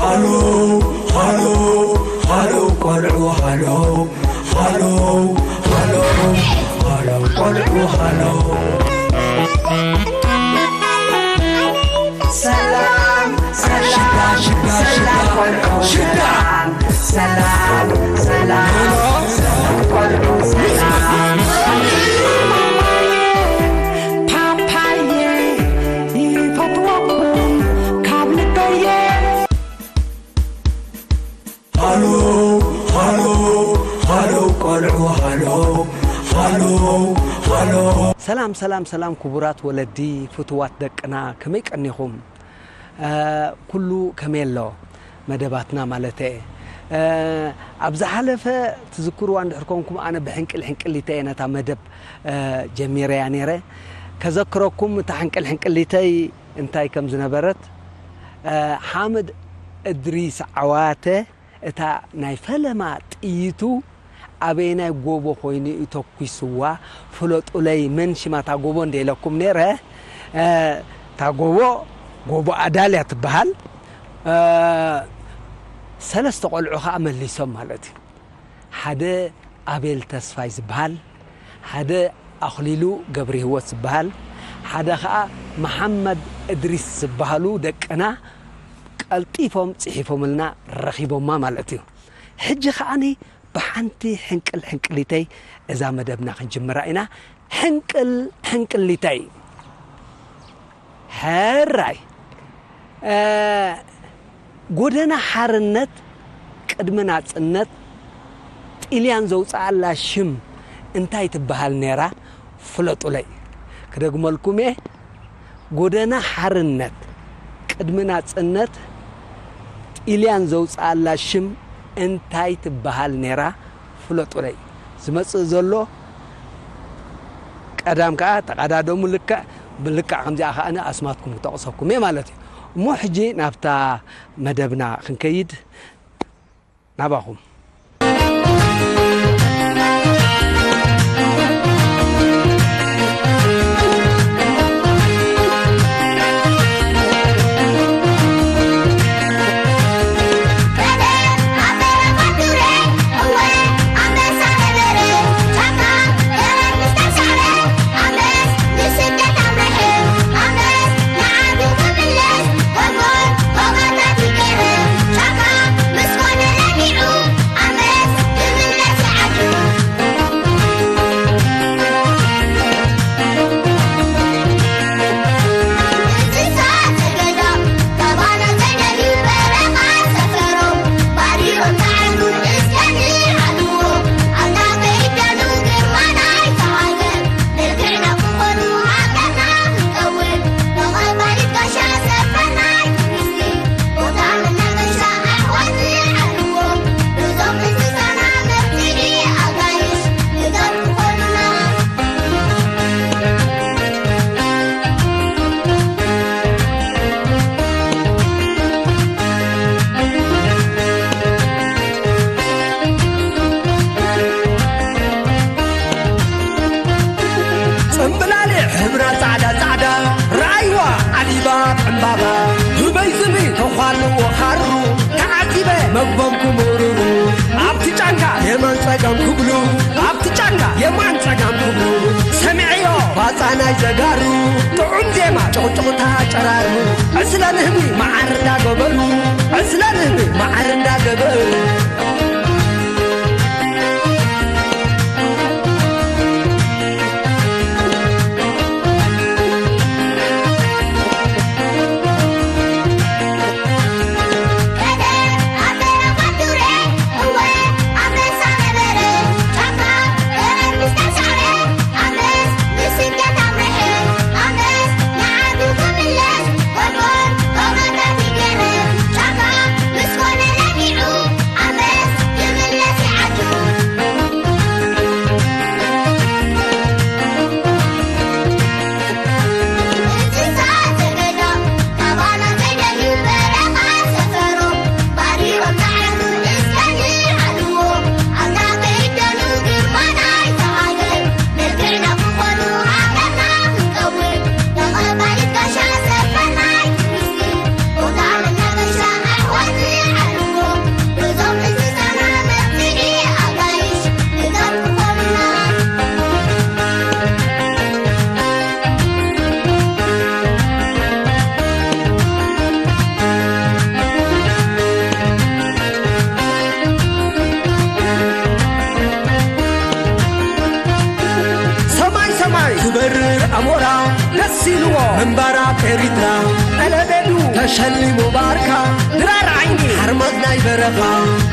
ሃሎ ሃሎ ሃሎ ቆልዑ ሃሎ ሃሎ ሃሎ ሃሎ ቆልዑ ሃሎ። ሰላም ሰላም ሽታ ሽታ ሽታ ሰላም ቆልዑ ሽታ ሰላም ሰላም ሰላም ሰላም ቆልዑ ሰላም። ፓፓየ ይፈትወኩም ካብ ልበየ። ሃሎ ሃሎ ሃሎ ቆልዑ ሃሎ ሃሎ ሃሎ። ሰላም ሰላም ሰላም ክቡራት ወለዲ ፍቱዋት ደቅና ከመይ ቀኒኹም? ኩሉ ከመይ ኣሎ መደባትና ማለት እየ። ኣብ ዝሓለፈ ትዝክርዋ እንድሕር ኮንኩም ኣነ ብሕንቅል ሕንቅሊተ እየ ነታ መደብ ጀሚረያ ነይረ። ከዘክረኩም እታ ሕንቅል ሕንቅሊተይ እንታይ ከም ዝነበረት። ሓመድ እድሪስ ዓዋተ እታ ናይ ፈለማ ጥይቱ ኣበየናይ ጎቦ ኮይኑ እዩ ተኩስዋ? ፍለጡለይ፣ መን ሽማ እታ ጎቦ እንደ ኢለኩም ነይረ። እታ ጎቦ ጎቦ ኣዳልያ ትበሃል። ሰለስተ ቆልዑ ከዓ መሊሶም ማለት እዩ። ሓደ ኣቤል ተስፋይ ዝበሃል፣ ሓደ ኣኽሊሉ ገብረህይወት ዝበሃል፣ ሓደ ከዓ መሓመድ እድሪስ ዝበሃሉ ደቅና ቀልጢፎም ፅሒፎምልና ረኺቦማ ማለት እዩ። ሕጂ ከዓኒ ብሓንቲ ሕንቅል ሕንቅሊተይ እዛ መደብና ክንጅምራ ኢና። ሕንቅል ሕንቅሊተይ። ሕራይ። ጎደና ሓርነት ቅድሚ ናጽነት ጥልያን ዘውፅኣላ ሽም እንታይ ትበሃል ነይራ? ፍለጡለይ። ክደግመልኩም እየ። ጎደና ሓርነት ቅድሚ ናጽነት ጥልያን ዘውፅኣላ ሽም እንታይ ትበሃል ነይራ? ፍለጡለይ። ዝመጽእ ዘሎ ቀዳም ከኣ ተቐዳደሙ። ልክዕ ብልክዕ ከምዚኣ ከኣ ኣስማትኩም ክጠቕሰኩም እየ ማለት እዩ። እሞ ሕጂ ናብታ መደብና ክንከይድ ናባኹም። ጽምብላሊዕ ሕብራ ጻዕዳ ጻዕዳ፣ ረኣይዋ ዓሊባ ዕምባባ፣ ህበይ ዝብኢ ተዃሉ ወኻሩ፣ ተዓዚበ መግቦም ክምርሩ፣ ኣብቲ ጫካ የማን ጸጋም ክብሉ፣ ኣብቲ ጫካ የማን ጸጋም ክብሉ፣ ሰሚዐዮ ባጻ ናይ ዘጋሩ፣ ጥዑም ዜማ ጭቕጭቕታ ጨራሩ፣ ዕስለ ንህቢ መዓር እንዳገበሩ፣ ዕስለ ንህቢ መዓር እንዳገበሩ። ኤሪትራ ጠለቤዱ ተሸሊሙ ባርካ ድራር ዓይኒ ሓርማዝ ናይ በረኻ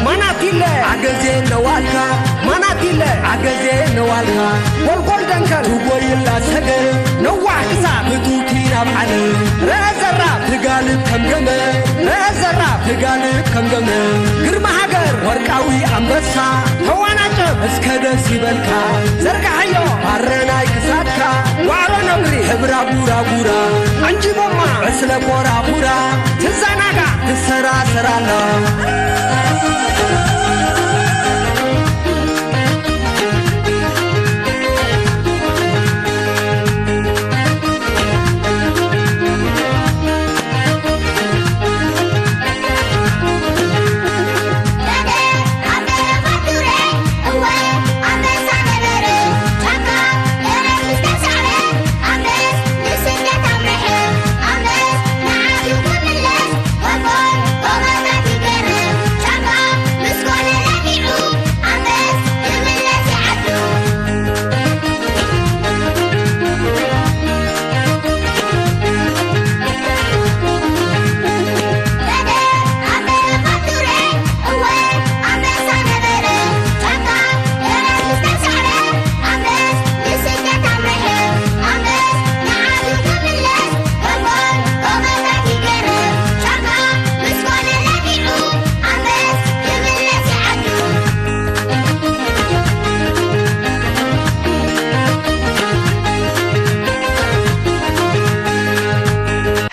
ማናቲለ ዓገዜ ነዋልካ ማናቲለ ዓገዜ ነዋልካ ጎልጎል ደንከል ትጎይላ ሰገር ነዋሕ ክሳብ ብቱኪ ናብ ዓለም ረዘራ ትጋልብ ከም ገመ ረዘራ ትጋልብ ከም ገመ ግርማ ሃገር ወርቃዊ ኣንበሳ ተዋናጨብ እስከ ደስ ይበልካ ዘርጋሓዮ ባረናይ ክሳድካ ዋዕሮ ነብሪ ሕብራ ጉራጉራ ዓንጂቦማ ዕስለ ኮራኩራ ትዘናጋ ትሰራሰራላ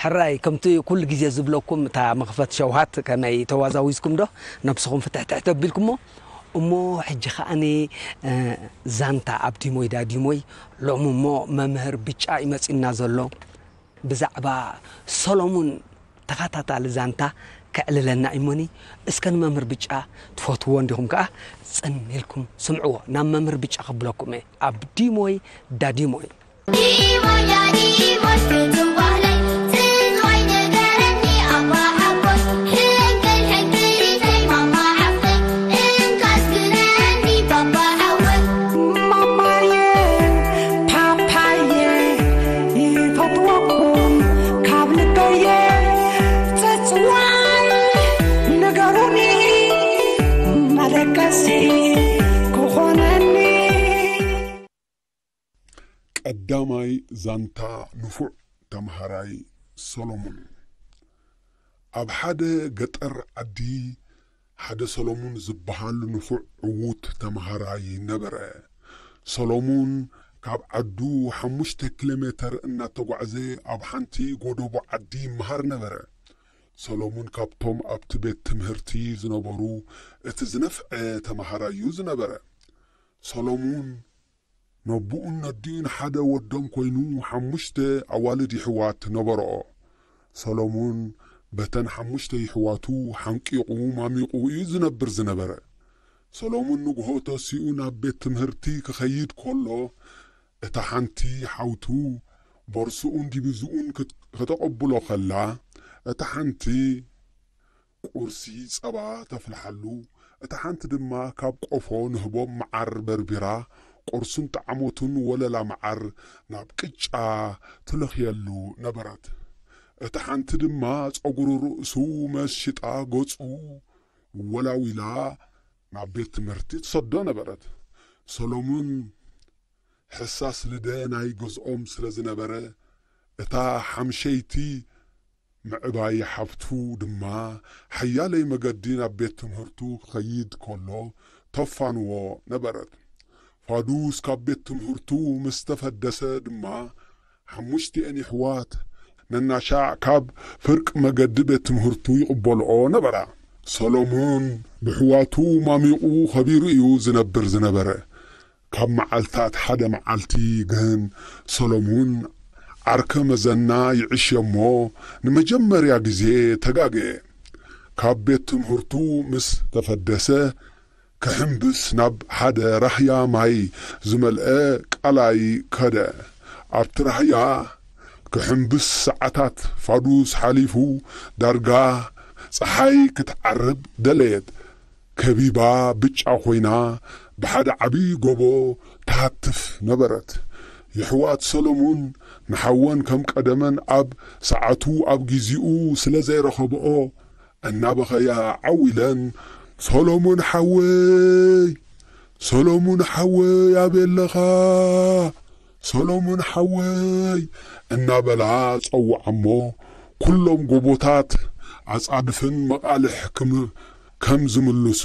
ሕራይ ከምቲ ኩሉ ግዜ ዝብለኩም እታ መኽፈት ሸውሃት ከመይ ተዋዛዊዝኩም ዶ ነብስኹም ፍትሕትሕት ኣቢልኩሞ እሞ ሕጂ ከኣኒ ዛንታ ኣብ ዲሞይ ዳዲሞይ ሎሚ እሞ መምህር ብጫ ይመፅና ዘሎ ብዛዕባ ሰሎሙን ተኸታታሊ ዛንታ ከዕልለና እሞኒ እስከ ንመምህር ብጫ ትፈትዎ እንዲኹም ከዓ ፅን ኢልኩም ስምዕዎ ናብ መምህር ብጫ ከብለኩም እየ ኣብ ዲሞይ ዳዲሞይ ዲሞይ ዳዲሞይ ፍጹም ባህለይ ትንዋይ ንገረኒ ኣባ ሓቦይ ሕንቅል ሕንቅል ኢተይ ማማ ዓፍተይ እንካስ ግነኒ ባባ ሓወይ ማማየ ፓፓየ ይፈትወኩም ካብ ልበየ ጽጽዋይ ንገሩኒ መደቀሲ ክኾነኒ ቀዳማይ ዛንታ ንፉዕ ተምሃራይ ሰሎሙን። ኣብ ሓደ ገጠር ዓዲ ሓደ ሰሎሙን ዝበሃል ንፉዕ ዕዉት ተምሃራይ ነበረ። ሰሎሙን ካብ ዓዱ ሓሙሽተ ኪሎ ሜተር እናተጓዕዘ ኣብ ሓንቲ ጎደቦ ዓዲ ይመሃር ነበረ። ሰሎሙን ካብቶም ኣብቲ ቤት ትምህርቲ ዝነበሩ እቲ ዝነፍዐ ተምሃራይ እዩ ዝነበረ። ሰሎሙን ነቦኡን ነዲኡን ሓደ ወዶም ኮይኑ ሓሙሽተ ኣዋልድ ይሕዋት ነበርኦ። ሰሎሙን በተን ሓሙሽተ ይሕዋቱ ሓንቂቑ ማሚቑ እዩ ዝነብር ዝነበረ። ሰሎሙን ንግሆ ተሲኡ ናብ ቤት ትምህርቲ ክኸይድ ከሎ እታ ሓንቲ ሓውቱ ቦርስኡን ዲቪዝኡን ክት- ከተቐብሎ ከላ እታ ሓንቲ ቁርሲ ጸባ ተፍልሓሉ፣ እታ ሓንቲ ድማ ካብ ቆፎ ንህቦም መዓር በርቢራ፣ ቁርሱን ጠዓሞቱን ወለላ መዓር ናብ ቅጫ ትለኽየሉ ነበረት። እታ ሓንቲ ድማ ጸጉሪ ርእሱ መሲጣ ገጹ ወላዊላ ናብ ቤት ትምህርቲ ትሰዶ ነበረት። ሰሎሙን ሕሳስ ልደ ናይ ገዝኦም ስለ ዝነበረ፣ እታ ሓምሸይቲ ምዕባይ ሓፍቱ ድማ ሓያለይ መገዲ ናብ ቤት ትምህርቱ ክኸይድ ከሎ ተፋንዎ ነበረት። ፋዱስ ካብ ቤት ትምህርቱ ምስ ተፈደሰ ድማ ሓሙሽቲኤን ይሕዋት ነናሻዕ ካብ ፍርቂ መገዲ ቤት ትምህርቱ ይቕበልኦ ነበራ። ሰሎሙን ብሕዋቱ ማሚቑ ኸቢሩ እዩ ዝነብር ዝነበረ። ካብ መዓልታት ሓደ መዓልቲ ግን ሰሎሙን ዓርከ መዘና ይዕሽ እሞ ንመጀመርያ ግዜ ተጋገየ። ካብ ቤት ትምህርቱ ምስ ተፈደሰ ክሕምብስ ናብ ሓደ ራህያ ማይ ዝመልአ ቃላይ ከደ። ኣብቲ ራህያ ክሕምብስ ሰዓታት ፋዱስ ሓሊፉ ዳርጋ ጸሓይ ክትዓርብ ደለየት። ከቢባ ብጫ ኮይና ብሓደ ዓቢ ጎቦ ትሃትፍ ነበረት። የሕዋት ሰሎሙን ንሓወን ከም ቀደመን ኣብ ሰዓቱ ኣብ ጊዜኡ ስለ ዘይረኸብኦ፣ እናበኸያ ዓው ኢለን፣ "ሰሎሙን ሓወይ! ሰሎሙን ሓወይ! ኣበይ ኣለኻ? ሰሎሙን ሓወይ!" እናበላ ጸውዓሞ፣ ኩሎም ጎቦታት ኣጻድፍን መቓልሕ ክም-፣ ከም ዝምልሱ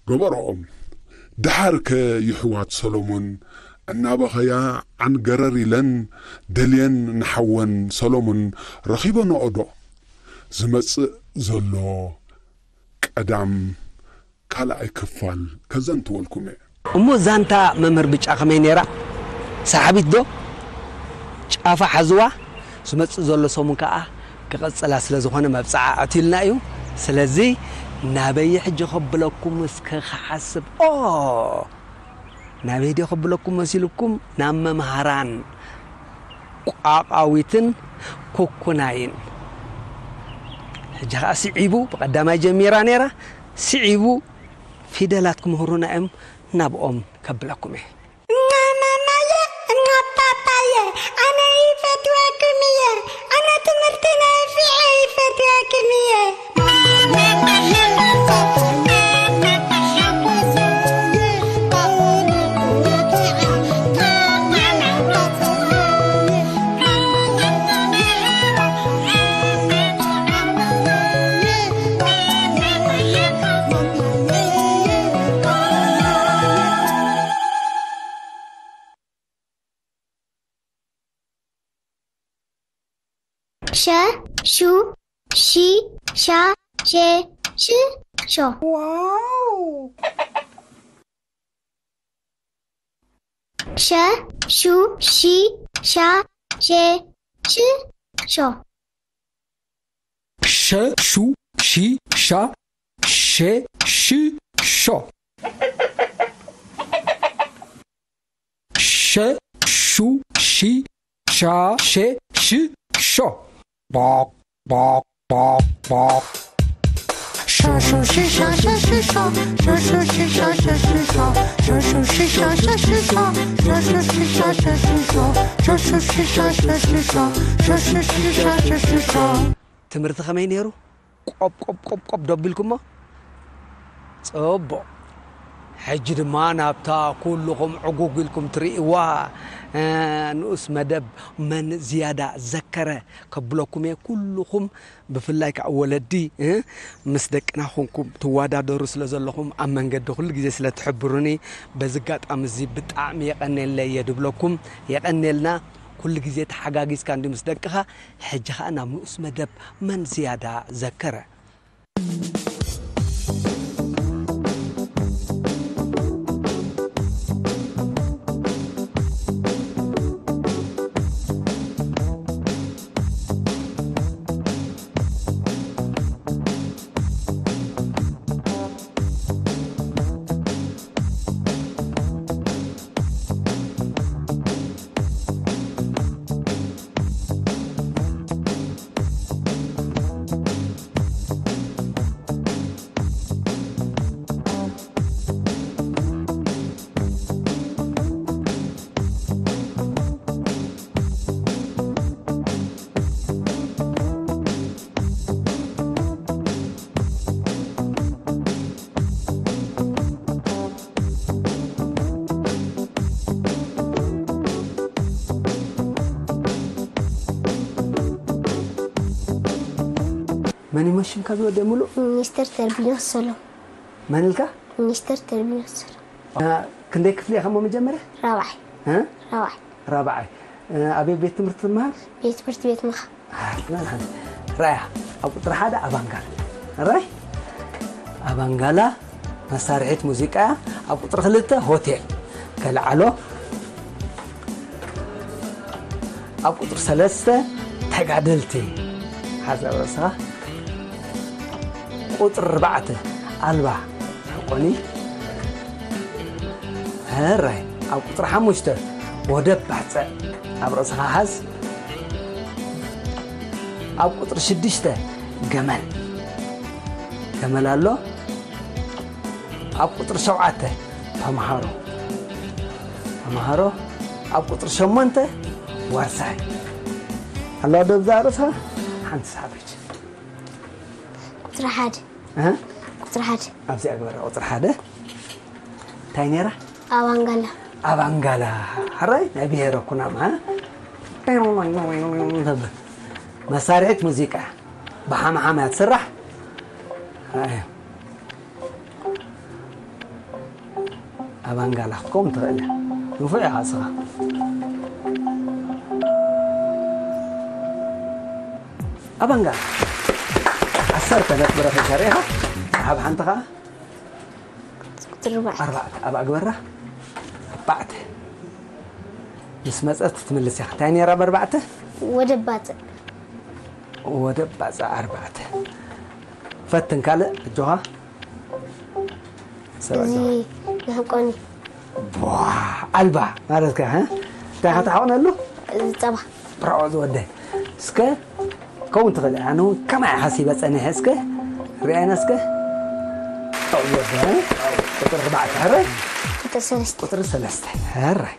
ገበረኦም። ደሓርከ ይሕዋት ሰሎሙን እናበኸያ ዓንገረር ኢለን ደልየን ንሓወን ሰሎሙን ረኺበንኦ ዶ? ዝመጽእ ዘሎ ቀዳም ካልኣይ ክፋል ከዘንትወልኩም እየ። እሞ ዛንታ መምህር ብጫ ከመይ ነይራ? ሰሓቢት ዶ? ጫፋ ሓዝዋ? ዝመጽእ ዘሎ ሰሙን ከኣ ክቕጽላ ስለ ዝኾነ መብጽዓ ኣትዩልና እዩ። ስለዚ ናበይ ሕጂ ከብለኩም እስከ ክሓስብ። ኦ! ናበይ ድዮ ከብለኩም መሲልኩም? ናብ መምሃራን ቋቋዊትን ኩኩናይን። ሕጂ ከኣ ስዒቡ፣ ብቐዳማይ ጀሚራ ነይራ፣ ስዒቡ ፊደላት ክምህሩና እዮም። ናብኦም ከብለኩም እየ። እኛ ማማየ፣ እኛ ፓፓየ፣ ኣነ ይፈትወኩም እየ። ኣነ ትምህርቲ ናይ ፊዐ ይፈትወኩም እየ። ሸ፣ ሹ፣ ሺ፣ ሻ፣ ሼ፣ ሽ፣ ሾ። ዋው! ሸ፣ ሹ፣ ሺ፣ ሻ፣ ሼ፣ ሽ፣ ሾ። ሸ፣ ሹ፣ ሺ፣ ሻ፣ ሼ፣ ሽ፣ ሾ። ሸ፣ ሹ፣ ሺ፣ ሻ፣ ሼ፣ ሽ፣ ሾ። ቦቅ፣ ቦቅ፣ ቦቅ፣ ቦቅ። ሸ፣ ሹ፣ ሺ፣ ሻ፣ ሸ፣ ሽ፣ ሾ። ሸ፣ ሹ፣ ሺ፣ ሻ፣ ሸ፣ ሽ፣ ሾ። ሸ፣ ሹ፣ ሺ፣ ሻ፣ ሸ፣ ሽ፣ ሾ። ሸ፣ ሹ፣ ሺ፣ ሻ፣ ሸ፣ ሽ፣ ሾ። ሸ፣ ሹ፣ ሺ፣ ሻ፣ ሸ፣ ሽ፣ ሾ። ሸ፣ ሹ፣ ሺ፣ ሻ፣ ሸ፣ ሽ፣ ሾ። ትምህርቲ ከመይ ነይሩ? ቆብ፣ ቆብ፣ ቆብ፣ ቆብ ዶ ኣቢልኩሞ? ጽቡቕ። ሕጂ ድማ ናብታ ኩልኹም ዕጉግ ኢልኩም ትርእይዋ፣ እ፣ ንኡስ መደብ መን ዝያዳ ዘከረ ከብለኩም እየ። ኩልኹም ብፍላይ ከኣ ወለዲ፣ እ፣ ምስ ደቅና ኮንኩም ትወዳደሩ ስለ ዘለኹም ኣብ መንገዲ ኩሉ ግዜ ስለ ትሕብሩኒ በዚ ኣጋጣሚ እዚ ብጣዕሚ የቐንየለይ እየ ድብለኩም። የቐንየልና። ኩሉ ግዜ ተሓጋጊዝካ እንድዩ ምስ ደቅኻ። ሕጂ ኸኣ ናብ ንኡስ መደብ መን ዝያዳ ዘከረ። መን እዩ ሽምካ ዝወደ ሙሉእ? ሚኒስተር ተርቢን መሰሎም። መን ኢልካ? ሚኒስተር ተርቢን መሰሎም። እ፣ ክንደይ ክፍሊ ኢኻ እሞ መጀመርያ? ራብዓይ። እ? ራብዓይ። ራብዓይ። እ፣ ኣበይ ቤት ትምህርቲ ትመሃር? ቤት ትምህርቲ ቤት ምኻ። ራያ፣ ኣብ ቁፅሪ ሓደ ኣባንጋላ። ራይ? ኣባንጋላ መሳርሒት ሙዚቃ እያ። ኣብ ቁፅሪ ክልተ ሆቴል ከልዓሎ። ኣብ ቁፅሪ ሰለስተ ተጋደልቲ ሓሳብ ርእስኻ። ቁፅሪ ኣርባዕተ ኣልባ ሕቆኒ። ሕራይ። ኣብ ቁፅሪ ሓሙሽተ ወደብ ባሕፀ ኣብ ርእስኻ ሓዝ። ኣብ ቁፅሪ ሽዱሽተ ገመል፣ ገመል ኣሎ። ኣብ ቁፅሪ ሸውዓተ ተምሃሮ፣ ተምሃሮ። ኣብ ቁፅሪ ሸሞንተ ዋርሳይ፣ ኣሎ ዶ ብዛ ርእስኻ ሓንቲ ሰሓቢት። ቁፅሪ ሓደ። እህ? ቁፅሪ ሓደ። ኣብዚኣ ግበራ ቁፅሪ ሓደ። እንታይ ነይራ? ኣባንጋላ። ኣባንጋላ። ሕራይ ናይ ብሄረ ኩናማ። ተብል መሳርሒት ሙዚቃ ብሓምሓም እያ ትስራሕ። ኣባንጋላ ክትከውን ትኽእል እያ። ንፉዕ ኢኻ እስኻ። ኣባንጋላ ዓሰርተ ነጥቢ ረኺብካ ርኢኻ። ሃብ ሓንቲ ኸዓ ቁፅሪ ኣርባዕተ። ኣርባዕተ ኣብ ኣግበራ ኣርባዕተ ምስ መፀት ትምልስ ኢኻ። እንታይ ነይራ በርባዕተ? ወደብ ባፅዕ። ወደብ ባፅዕ ኣርባዕተ። ፈትን ካልእ ኣጆኻ። ሰብ እዚ ኣጆኻ። መሕቆኒ ቧ ኣልባ ማለት ከ ህ? እንታይ ኸ ትሓቑነሉ? እዚ ፀባ። ብራዖ ዝወደይ እስከ ከውን ትኽእል ኣነ እውን ከማይ ሓሲበ ፀኒሐ እስከ ርኣይና እስከ ብራዖ ዝወደይ ቁፅሪ ኣርባዕተ ሕረ ቁፅሪ ሰለስተ። ቁፅሪ ሰለስተ ሕራይ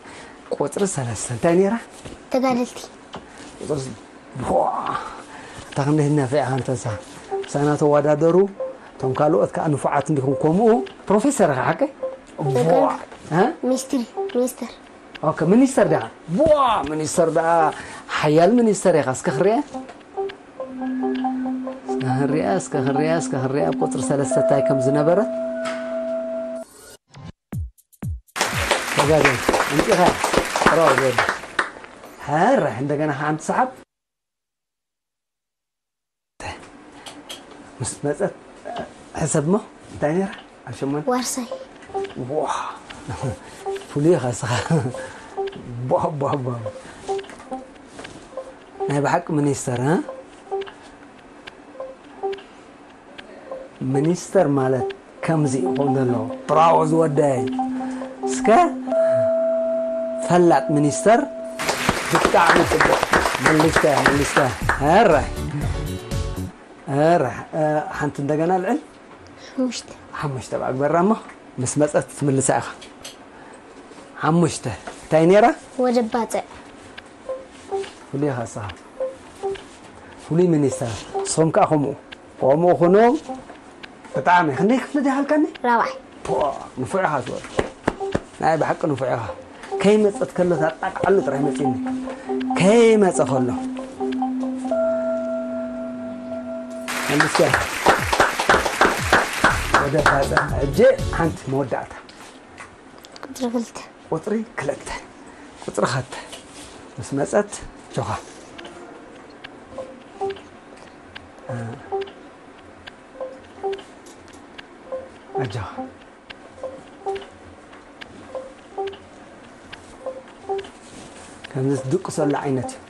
ቁፅሪ ሰለስተ እንታይ ነይራ ተጋደልቲ። ቁፅሪ ስ- ቧ እታ ክንደይ ነፊዕኻ እንተሳ ምሳና ተወዳደሩ እቶም ካልኦት ከዓ ንፉዓት እንዲኹም ከምኡ ፕሮፌሰር ኢኻ ሓቀይ ቧ እ? ሚኒስትሪ ሚኒስተር። ኦኬ ሚኒስተር ዲኻ ቧ ሚኒስተር ደኣ ሓያል ሚኒስተር ኢኻ እስከ ክርያ እስከ ክርያ እስከ ክርያ እስከ ክርያ ኣብ ቁፅሪ ሰለስተ እንታይ ከም ዝነበረ ተጋገ እንጢኻ ጥራው ዘለ ሃራ እንደገና ሓንቲ ሰዓብ ምስ መፀት ሕሰብ ሞ እንታይ ነይራ ኣብ ሸሞንተ ዋርሳይ። ዋ ፍሉይ ኢኻ እስኻ ቧ ቧ ቧ ናይ ብሓቂ ሚኒስተር እ ሚኒስተር ማለት ከምዚ ይኾን ዘሎ ብራዎ ዝወደይ እስከ ፈላጥ ሚኒስተር ብጣዕሚ ፅቡቅ መሊስካ መሊስካ ኧረ ኧረ ሓንቲ እንደገና ልዕል ሓሙሽተ። ሓሙሽተ ብኣግበራ እሞ ምስ መፀት ትምልሳ ኢኻ ሓሙሽተ እንታይ ነይራ ወደብ ባፅዕ። ፍሉይ ኢኻ እስኻ ፍሉይ ሚኒስተር ንስኹም ከዓ ከምኡ ከምኡ ኩኑ ብጣዕሚ ክንደይ ክፍሊ ዲኻ ሃልካኒ ራብዓይ። ፖ ንፉዕ ኢኻ ዝበሉ ናይ ብሓቂ ንፉዕ ኢኻ ከይመፀት ከሎ ታጣቅዓሉ ጥራይ መፂኒ ከይመፀ ከሎ መልስከ ወደ ባፀ ሕጂ ሓንቲ መወዳእታ ቁፅሪ ክልተ። ቁፅሪ ክልተ ቁፅሪ ኸልተ ምስ መፀት ጆኻ ኣጆኻ ከምዚ ድቅሰሉ ዓይነት እዩ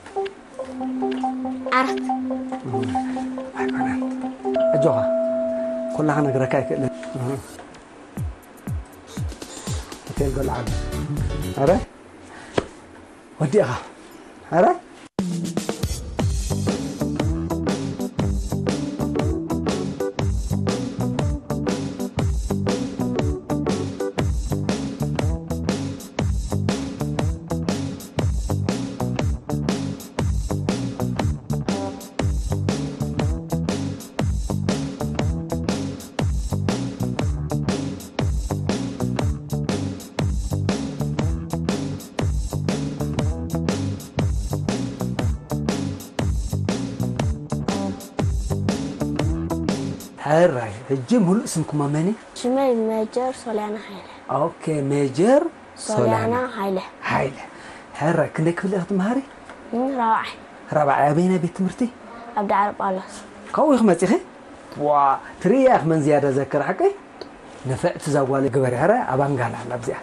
ዓራት። ኣይኮነን ኣጆኻ ኩላ ክነግረካ ኣይክእልን ሆቴል ገልዓሉ ኣረ ወዲእኻ ኣረ ሕራይ ሕጂ ሙሉእ ስምኩማ መን እዩ? ሽመይ ሜጀር ሶልያና ሃይለ። ኦኬ ሜጀር ሶልያና ሃይለ። ሃይለ ሕራይ ክንደይ ክፍሊ ኢኺ ትመሃሪ? ራብዓይ። ራብዓይ ኣበይናይ ቤት ትምህርቲ? ኣብ ዳዕሮ ጳውሎስ። ካብኡ ኢኺ መፂኺ? ዋ ትርእያ ኢኺ መን ዝያዳ ዘክር ሓቀይ? ንፍዕቲ እዛ ጓል ግበሪ ሕራይ ኣባንጋላ ኣላ ኣብዚኣ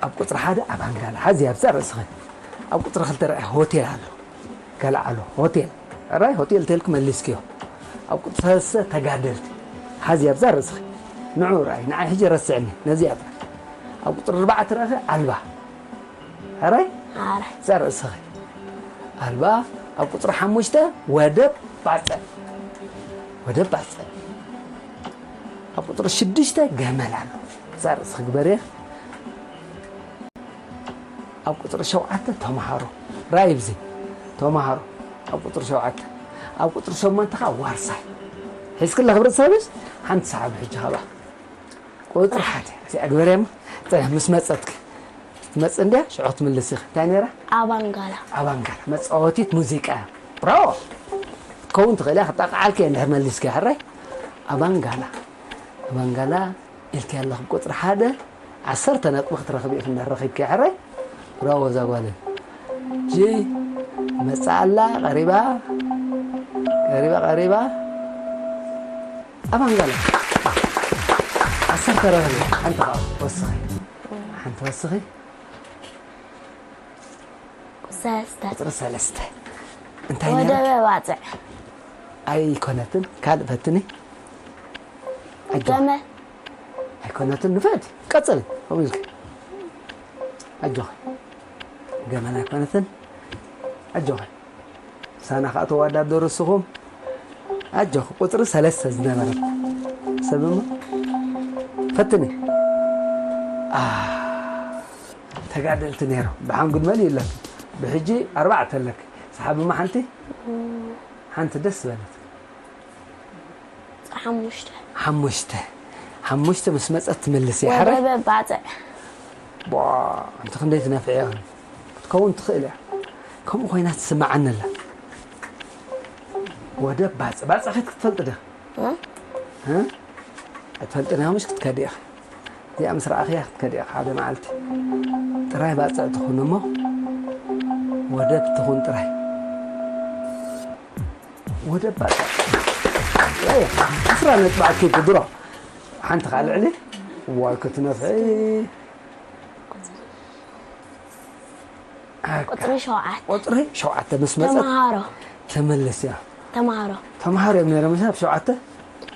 ኣብ ቁፅሪ ሓደ ኣባንጋላ ሓዚ ኣብዛ ርእስኺ ኣብ ቁፅሪ ክልተ ረኣይ ሆቴል ኣሎ ገለ ኣሎ ሆቴል ራይ ሆቴል ተልክ መሊስክዮ ኣብ ቁፅሪ ሰለስተ ተጋደልቲ ሓዚ ኣብዛ ርእስኺ ንዑ ራይ ንዓይ ሕጂ ረስዕኒ ነዚኣ ጥራሕ ኣብ ቁፅሪ ኣርባዕተ ረእኺ ኣልባ ሕራይ ዓራት። እዛ ርእስኺ ኣልባ ኣብ ቁፅሪ ሓሙሽተ ወደብ ባፀ ወደብ ባፀ ኣብ ቁፅሪ ሽዱሽተ ገመል ኣሎ እዛ ርእስኺ ግበርየ ኣብ ቁፅሪ ሸውዓተ ተምሃሮ ራይ ብዚ ተምሃሮ ኣብ ቁፅሪ ሸውዓተ፣ ኣብ ቁፅሪ ሸሞንተ ከዓ ዋርሳይ ሒዝክላ ክብረት ሰርቪስ ሓንቲ ሰሓቢ ሕጂ ካብኣ ቁፅሪ ሓደ እዚኣ ግበርያ እሞ ፅንሕ ምስ መፀትኪ ትመፅእ እንድያ ሽዑ ክትምልስ ኢኺ እንታይ ነይራ ኣባንጋላ ኣባንጋላ መፃወቲት ሙዚቃ እያ ብራዎ ክትከውን ትኽእል እያ ክጣቃዓልኪ እየ እንድሕር መሊስኪ ሕራይ ኣባንጋላ ኣባንጋላ ኢልኪ ኣለኺ ቁፅሪ ሓደ ዓሰርተ ነጥቢ ክትረኽቢ ኢኺ እንድሕር ረኺብኪ ሕራይ ብራዎ እዛ ጓለይ ጂ መፃ ኣላ ቀሪባ ቀሪባ ቀሪባ ኣባንጋላ ዓሰርተ ረኽቢ ሓንቲ ከዓ ወስኺ ሓንቲ ወስኺ ሰለስተ ቁፅሪ ሰለስተ እንታይ ነይራ ወደበ ባፅዕ ኣይኮነትን ካልእ ፈትኒ ኣጆኺ ገመ ኣይኮነትን ንፍዕቲ ቀፅሊ ከምኡ ኢልኪ ኣጆኺ ገመል ኣይኮነትን ኣጆኺ ሳና ከዓ ተወዳደሩ እስኹም ኣጆኺ ቁፅሪ ሰለስተ ዝነበረ ሰብ እሞ ፈትኒ ተጋደልቲ ነይሮም ብሓንጉድ መሊኡ ኣለኪ ብሕጂ ኣርባዕተ ኣለኪ ሰሓብማ ሓንቲ ሓንቲ ደስ ዝበለት ሓሙሽተ ሓሙሽተ ሓሙሽተ ምስ መፀት ትምልስ እያ ሕራይ ወደበ ባፅዕ ቧ ኣንቲ ክንደይ ትነፍዕ እያ ክትከውን ትኽእል እያ ከምኡ ኮይና ትስምዓኒ ኣላ ወደብ ባፅዕ ባፅዕ ከይት ክትፈልጥ ዲኻ ኣይትፈልጥን ኢኻ ምሽ ክትከዲ ኢኻ እዚኣ ምስ ረኣኽያ ክትከዲ ኢኻ ሓደ መዓልቲ ጥራይ ባፅዕ ትኹን እሞ ወደብ ትኹን ጥራይ ወደብ ባፅዕ ዕስራ ነጥቢ ኣኪብ ድሮ ሓንቲ ከዓ ልዕሊ ዋይ ክትነፍዒ ቁፅሪ ሸውዓተ ቁፅሪ ሸውዓተ ምስ መፀት ተምሃሮ ትምልስ እያ ተምሃሮ ተምሃሮ እዮም ነይሮም ምሳብ ሸውዓተ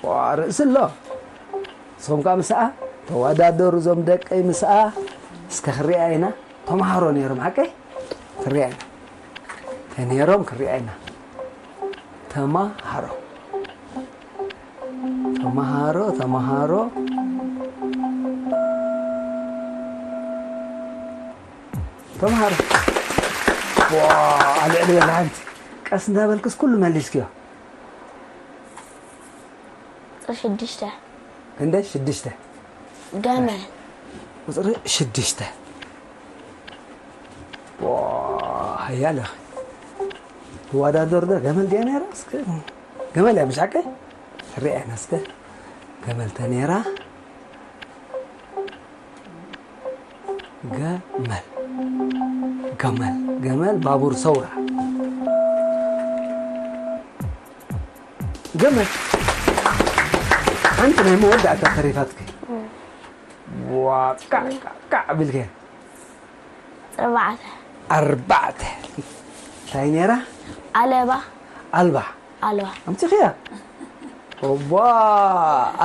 ዋ ርእሲ ኣሎ ንስኹም ከዓ ምስኣ ተወዳደሩ እዞም ደቀይ ምስኣ እስከ ክሪኣ ኢና ተምሃሮ ነይሮም ሓቀይ ክሪኣ ኢና እንታይ ነይሮም ክሪኣ ኢና ተምሃሮ ተምሃሮ ተምሃሮ ተምሃሮ ኣልዕሊ በላ ሓንቲ ቀስ እንዳበልክስ ኩሉ መሊስክዮ ቁፅሪ ሽዱሽተ እንደ ሽዱሽተ ገመ ቁፅሪ ሽዱሽተ ሃያለ ትወዳደር ዶ ገመል ድያ ነይራ እስከ ገመል እያ ምሽ ሓቀይ ርኣየና እስከ ገመል ተነይራ ገመል ገመል ገመል ባቡር ሰውራ ገመል ሓንቲ ናይ መወዳእታ ተሪፋትኪ ዋ ቃዕ ቢልከ ኣርባዕተ ኣርባዕተ እንታይ ነይራ ኣለባ ኣልባ ኣለባ ኣምፂኽያ እዋ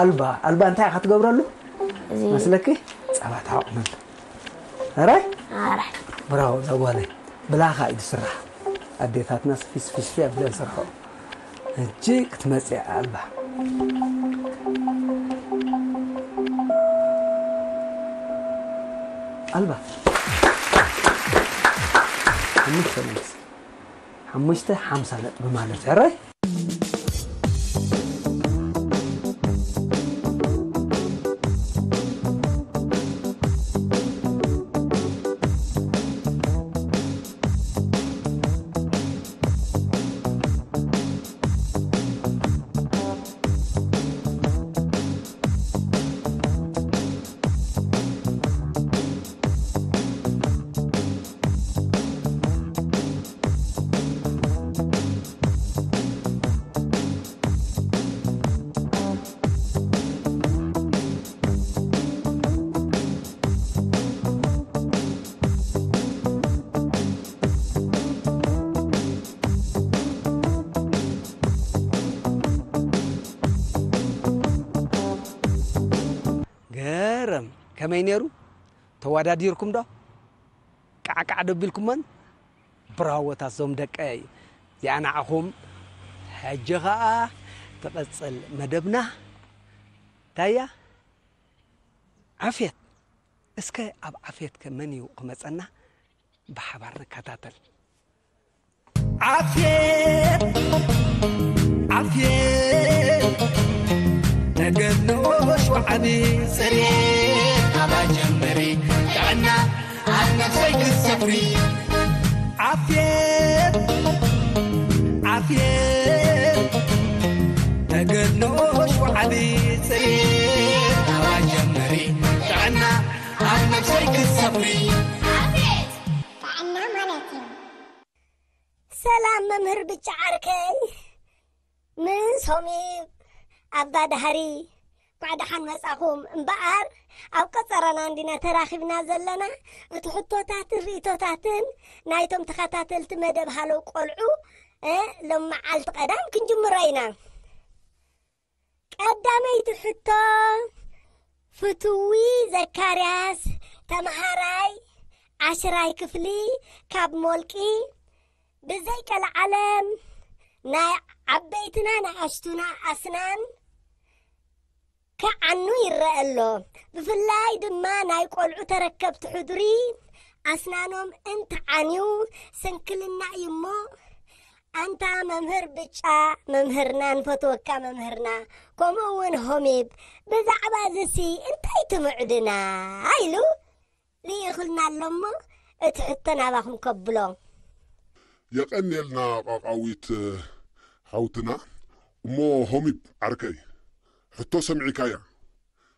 ኣልባ ኣልባ እንታይ ኢኻ ትገብረሉ እዚ መስለኪ ፀባ ታዕቑመሉ ኣራይ ኣራይ ብራው ዘጓለይ ብላኻ እዩ ዝስራሕ ኣዴታትና ስፊስፊስፊ ኣብለ ዝሰርሖ እጂ ክትመፅእ ኣልባ ኣልባ ሓሙሽተ መልሲ ሓሙሽተ ሓምሳ ነጥቢ ማለት ሕራይ ገረም ከመይ ነይሩ ተወዳዲርኩም ዶ ቃዕቃዕ ደቢልኩሞን ብራዎታት ዞም ደቀይ እዚኣ ንዓኹም ሕጂ ኸዓ ትቐፅል መደብና ታያ ዓፍየት እስከ ኣብ ዓፍየት ከ መን እዩ ክመፀና ብሓባር ንከታተል ዓፍየት ዓፍየት ተገድሎ ሸዋዕቢ ጽሬት ኣባ ጀመሪ ጥዕና ኣብ ነፍሰይ ክሰፍሪ ዓፍየት ዓፍየት ተገድሎ ሸዋዕቢ ጽሬት ኣባ ጀመሪ ጥዕና ኣብ ነፍሰይ ክሰፍሪ ዓፍየት ጥዕና ማለት እዩ። ሰላም መምህር ብጫ ዓርከይ፣ ምስ ሆሚብ ኣባ ዳህሪ እንኳዕ ደሓን መጻኹም። እምበኣር ኣብ ቀጸራና እንዲና ተራኺብና ዘለና፣ እቲ ሕቶታትን ርእቶታትን ናይቶም ተኸታተልቲ መደብ ሃለው ቆልዑ፣ እ፣ ሎም መዓልቲ ቀዳም ክንጅምሮ ኢና። ቀዳመይቲ ሕቶ፣ ፍትዊ ዘካርያስ፣ ተምሃራይ ዓሽራይ ክፍሊ ካብ ሞልቂ፣ ብዘይ ቀልዓለም ናይ ዓበይትና ንኣሽቱና ኣስናን ክዓኑ ይረአ ኣሎ። ብፍላይ ድማ ናይ ቆልዑ ተረከብቲ ሕዱሪ ኣስናኖም እንትዓንዩ ስንክልና እዩ እሞ፣ ኣንታ መምህር ብጫ መምህርና፣ ንፈትወካ መምህርና፣ ከምኡ እውን ሆሚብ፣ ብዛዕባ ዝሲ እንታይ ትምዕድና? ኢሉ ልኢኽልና ኣሎ እሞ፣ እቲ ሕቶ ናባኹም ከብሎ። የቐንየልና ቃቃዊት ሓውትና። እሞ ሆሚብ ዓርከይ፣ ሕቶ ሰሚዕካያ?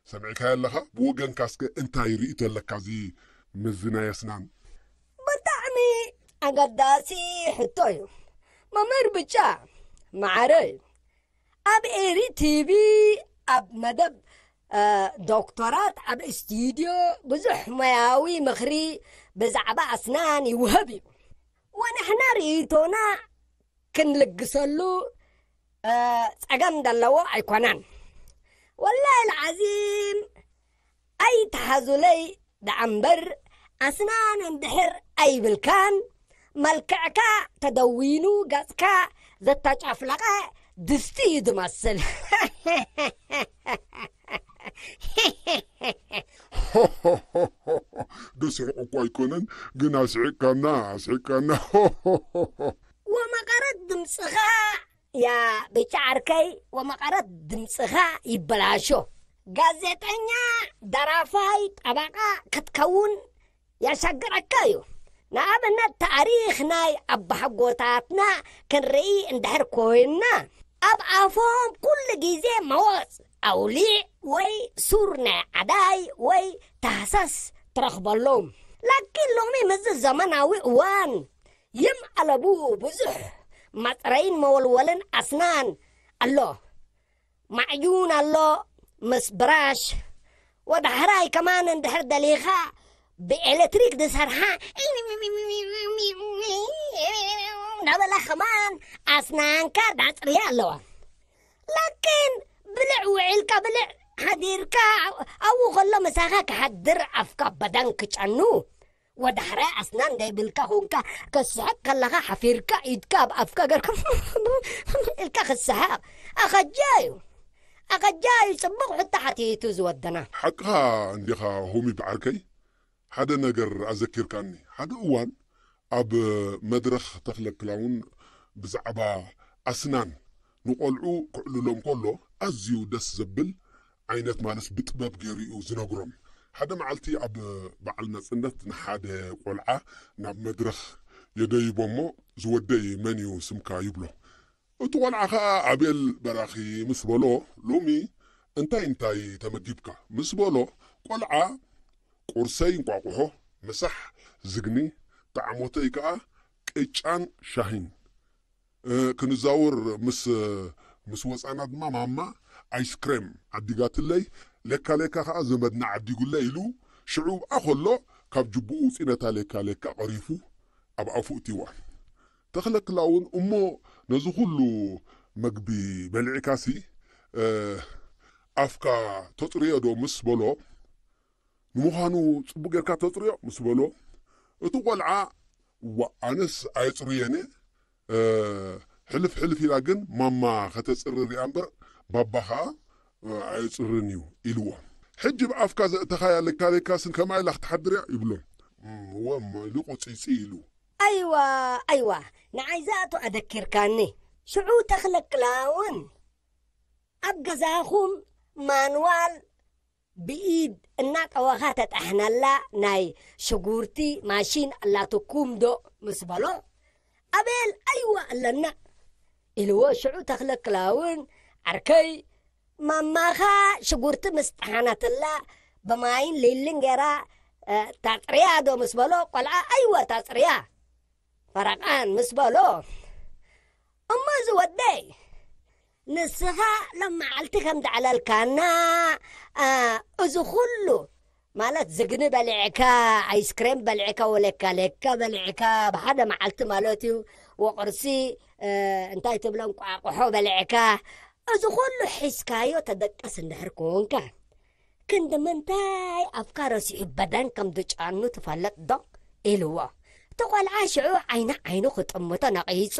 ሰሚዕካያ ኣለኻ? ብወገንካ እስከ እንታይ ርእይቶ ኣለካ እዚ ምዝናይ ኣስናን? ብጣዕሚ ኣገዳሲ ሕቶ እዩ። መምህር ብጫ፣ መዓረይ፣ ኣብ ኤሪ ቲቪ ኣብ መደብ፣ እ፣ ዶክተራት ኣብ ስቱድዮ ብዙሕ ሞያዊ ምኽሪ ብዛዕባ ኣስናን ይውህብ እዩ። ወንሕና ርእይቶና ክንልግሰሉ፣ እ፣ ጸገም ዘለዎ ኣይኮነን። ወላሂ ልዓዚም ኣይትሓዙለይ ደኣ እምበር፣ ኣስናን እንድሕር ኣይብልካን፣ መልክዕካ ተደዊኑ ገጽካ ዘተጨፍለቐ ድስቲ እዩ ዝመስል። ደስሕቕ እኳ ኣይኮነን፣ ግን ኣስሒቕካና፣ ኣስሒቕካና። ወመቐረት ድምፅኻ ያ ብጫ ዓርከይ፣ ወመቐረት ድምፅኻ ይበላሾ። ጋዜጠኛ፣ ደራፋይ፣ ጠበቓ ክትከውን የሸግረካ እዩ። ንኣብነት ታሪኽ ናይ ኣባሓጎታትና ክንርኢ እንድሕር ኮይንና፣ ኣብ ኣፎም ኩሉ ግዜ መወፅ ኣውሊዕ ወይ ሱር ናይ ዓዳይ ወይ ታህሳስ ትረኽበሎም። ላኪን ሎሚ ምስዚ ዘመናዊ እዋን ይም ኣለቡ ብዙሕ መፅረይን መወልወልን ኣስናን ኣሎ። ማዕዩን ኣሎ ምስ ብራሽ። ወዳሕራይ ከማን እንድሕር ደሊኻ ብኤሌክትሪክ ዝሰርሓ እናበላ ከማን ኣስናንካ ዳፅርያ ኣለዋ። ላኪን ብልዕ ውዒልካ ብልዕ ሓዲርካ ኣብኡ ከሎ ምሳኻ ክሓድር ኣፍካ በዳን ክጨኑ። ወዳሕራይ ኣስናን ደይብልካ ኹንካ፣ ከስሕቕ ከለኻ ሓፊርካ ኢድካ ኣብ ኣፍካ ገርካ ኢልካ ክስሓቕ ኣኸጃ እዩ። ኣኸጃ እዩ። ጽቡቕ ሕቶ ሓቲቱ ዝወደና። ሓቅኻ እንዲኻ ሆሚ ብዓርከይ። ሓደ ነገር ኣዘኪርካኒ። ሓደ እዋን ኣብ መድረኽ ተኽለ ክላውን ብዛዕባ ኣስናን ንቖልዑ ክዕልሎም ከሎ ኣዝዩ ደስ ዘብል ዓይነት ማለት ብጥበብ ገይሩ እዩ ዝነግሮም። ሓደ መዓልቲ ኣብ በዓል ናጽነት ንሓደ ቆልዓ ናብ መድረኽ የደይቦ እሞ፣ "ዝወደይ መን እዩ ስምካ?" ይብሎ። እቲ ቆልዓ ኸኣ ኣቤል በራኺ ምስ በሎ፣ "ሎሚ እንታይ እንታይ ተመጊብካ?" ምስ በሎ፣ ቆልዓ፣ "ቁርሰይ እንቋቑሖ፣ ምሳሕ ዝግኒ፣ ጣዕሞተይ ከኣ ቅጫን ሻሂን። እ፣ ክንዛወር ምስ፣ ምስ ወጻና ድማ ማማ ኣይስክሬም ዓዲጋትለይ፣ ሌካ ሌካ ከኣ ዘመድና ዓዲጉለይ" ኢሉ ሽዑ ኣብኣ ከሎ ካብ ጅቡኡ ውጺእ ነታ ሌካ ሌካ ቀሪፉ ኣብ ኣፉ እትይዋ። ተኽለክላ እውን፣ "እሞ ነዚ ኩሉ መግቢ በሊዕካሲ፣ እ፣ ኣፍካ ተጽርዮ ዶ?" ምስ በሎ፣ "ንምዃኑ ጽቡቕ ጌርካ ተጽርዮ?" ምስ በሎ፣ እቲ ቆልዓ፣ "እዋ፣ ኣነስ ኣየጽርየን እየ፣ እ፣ ሕልፍ ሕልፍ ኢላ ግን ማማ ከተጽሪ ሪኣ እምበር፣ ባባ ኸኣ፣ እ፣ ኣየጽርን እዩ" ኢልዎ። "ሕጂ ብኣፍካ ዘእተኻያ ሌካ ሌካስን ከምኣ ኢላ ክትሓድር እያ?" ይብሎ። "እም፣ እወ" ኢሉ ቁጽይጽይ ኢሉ። ኣይዋ፣ ኣይዋ፣ ንዓይ ዛቱ ኣደኪርካኒ። ሽዑ ተኽለ ክላውን ኣብ ገዛኹም ማንዋል ብኢድ እናጠወኻ ተጣሕነላ ናይ ሽጉርቲ ማሽን ኣላትኩም ዶ ምስ በሎ፣ ኣቤል ኣይዋ ኣለና ኢልዎ። ሽዑ ተኽለ ክላውን ዓርከይ ማማኻ ሽጉርቲ ምስ ጠሓነትላ ብማይን ሊልን ገይራ ታፅርያ ዶ ምስ በሎ፣ ቆልዓ ኣይወ ታፅርያ ፈረቓን ምስ በሎ፣ እሞ እዚ ወደይ ንስኻ ሎም መዓልቲ ከም ዘዕለልካና፣ እዚ ኩሉ ማለት ዝግኒ በሊዕካ፣ ኣይስክሬም በሊዕካ፣ ወለካ ለካ በሊዕካ ብሓደ መዓልቲ ማለት እዩ። ወቕርሲ እንታይ ትብሎም ቋቑሖ በሊዕካ፣ እዚ ኩሉ ሒዝካዮ ተደቅስ እንድሕር ኮንካ፣ ክንዲ ምንታይ ኣፍካ ረሲዑ በደን ከም ዝጫኑ ትፈልጥ ዶ? ኢልዎ። እቲ ቆልዓ ሽዑ ዓይኒ ዓይኑ ክጥምቶ ነቒጹ።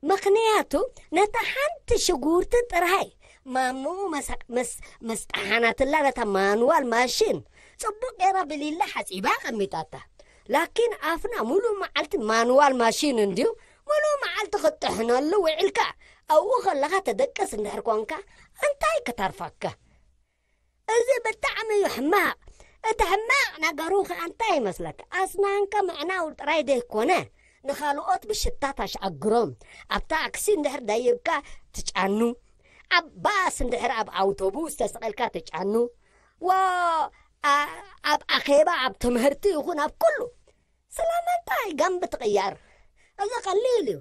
ምኽንያቱ ነታ ሓንቲ ሽጉርቲ ጥራይ ማምኡ መሰ- መስ- መስጣሓናትላ ነታ ማንዋል ማሽን ጽቡቕ ገይራ ብሊላ ሓጺባ ኣቐሚጣታ። ላኪን ኣፍና ሙሉእ መዓልቲ ማንዋል ማሽን እንድዩ፣ ሙሉእ መዓልቲ ክትጥሕነሉ ውዒልካ ኣብኡ ከለኻ ተደቅስ እንድሕር ኮንካ እንታይ ክተርፈካ? እዚ ብጣዕሚ እዩ ሕማቕ። እቲ ሕማቕ ነገሩ ከኣ እንታይ ይመስለካ? ኣስናንካ ምዕናው ጥራይ ዘይኮነ፣ ንኻልኦት ብሽታ ታሽኣግሮም። ኣብ ታክሲ እንድሕር ደይብካ ትጫኑ፣ ኣብ ባስ እንድሕር ኣብ ኣውቶቡስ ተሰቒልካ ትጫኑ፣ ወ ኣብ ኣኼባ ኣብ ትምህርቲ ይኹን ኣብ ኩሉ ስለምንታይ ገንቢ ትቕየር? እዚ ቀሊል እዩ።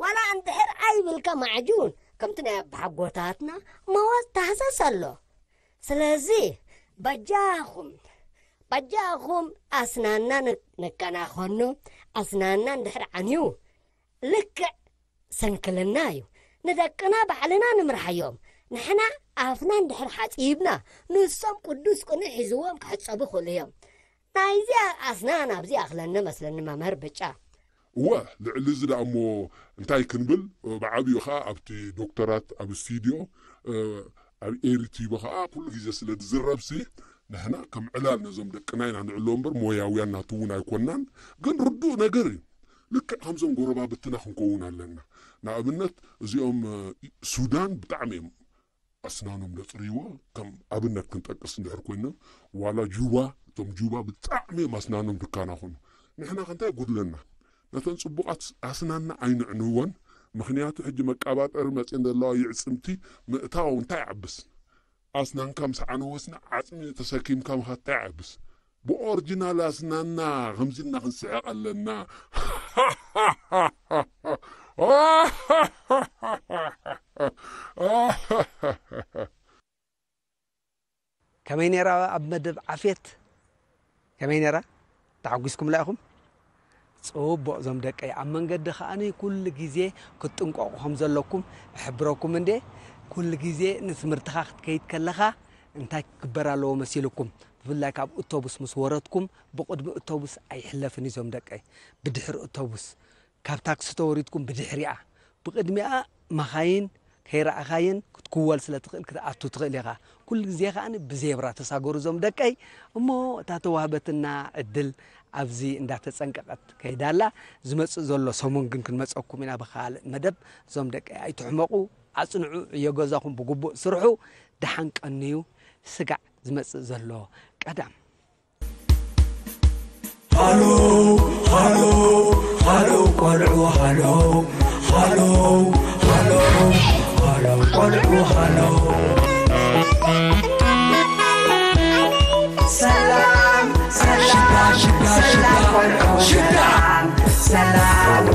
ዋላ እንድሕር ኣይብልካ ማዕጁን ከምቲ ናይ ኣባሓጎታትና መወዝ ታህሰስ ኣሎ። ስለዚ በጃኹም በጃኹም ኣስናና ንከናኸኖ፣ ኣስናና እንድሕር ዓንዩ ልክዕ ስንክልና እዩ። ንደቅና ባዕልና ንምርሓዮም። ንሕና ኣፍና እንድሕር ሓጺብና፣ ንሶም ቅዱስ ቅኑዕ ሒዝዎም ክሕጸቡ ክእሉ እዮም። ናይዚኣ ኣስናን ኣብዚ ኣኽለኒ መስለኒ መምህር ብጫ። እወ፣ ልዕሊ እዚ ደኣ እሞ እንታይ ክንብል፣ ብዓብዩ ኸኣ ኣብቲ ዶክተራት ኣብ ስቱድዮ ኣብ ኤሪ ቲቪ ኸኣ ኩሉ ግዜ ስለ ዝዝረብሲ፣ ንሕና ከም ዕላል ነዞም ደቅና ኢና ንዕሎ እምበር ሞያውያን ናቱ እውን ኣይኮናን። ግን ርዱእ ነገር እዩ። ልክዕ ከምዞም ጎረባብትና ክንከውን ኣለና። ንኣብነት እዚኦም ሱዳን ብጣዕሚ እዮም ኣስናኖም ዘፅርይዎ። ከም ኣብነት ክንጠቅስ እንድሕር ኮይኖም፣ ዋላ ጁባ፣ እቶም ጁባ ብጣዕሚ እዮም ኣስናኖም ዝከናኸኑ። ንሕና ከ እንታይ ጉድለና? ነተን ፅቡቓት ኣስናንና ኣይንዕንወን። ምኽንያቱ ሕጂ መቃባጠሪ መፅየን ዘለዋ ይዕፅምቲ ምእታው እንታይ ዓብስ? ኣስናንካ ምስ ዓነወስና ዓፅሚ ተሰኪምካ ምኻድ እንታይ ዓብስ? ብኦርጅናል ኣስናንና ከምዚ ኢልና ክንስሕቕ ኣለና። ከመይ ነይራ ኣብ መደብ ዓፍየት? ከመይ ነይራ? ተሓጒስኩምላ ኢኹም? ጽቡቕ ዞም ደቀይ፣ ኣብ መንገዲ ከኣ ኩሉ ግዜ ክትጥንቀቑ ከም ዘለኩም እሕብረኩም እንዴ። ኩሉ ግዜ ንትምህርትኻ ክትከይድ ከለኻ እንታይ ክግበር ኣለዎ መሲልኩም? ብፍላይ ካብ እቶቡስ ምስ ወረድኩም ብቕድሚ እቶቡስ ኣይሕለፍን እዩ ዞም ደቀይ፣ ብድሕሪ እቶቡስ። ካብ ታክሲ ተወሪድኩም ብድሕሪኣ፣ ብቕድሚኣ መኻይን ከይረኣኻየን ክትክወል ስለ ትኽእል ክትኣቱ ትኽእል ኢኻ። ኩሉ ግዜ ከኣ ብዜብራ ተሳገሩ ዞም ደቀይ። እሞ እታ ተዋህበትና ዕድል ኣብዚ እንዳተጸንቀቐት ከይዳ ኣላ። ዝመጽእ ዘሎ ሰሙን ግን ክንመጸኩም ኢና ብኻልእ መደብ። ዞም ደቀይ ኣይትሕመቑ፣ ኣጽንዑ፣ ዕዮ ገዛኹም ብግቡእ ስርሑ። ደሓን ቀንዩ። ስጋዕ ዝመጽእ ዘሎ ቀዳም። ሃሎ ሃሎ ሃሎ ቆልዑ ሃሎ ሃሎ ሃሎ ሃሎ ቆልዑ ሃሎ ሰላም ሰላም ሽታ ሽታ ሽታ ቆልዑ ሽታ ሰላም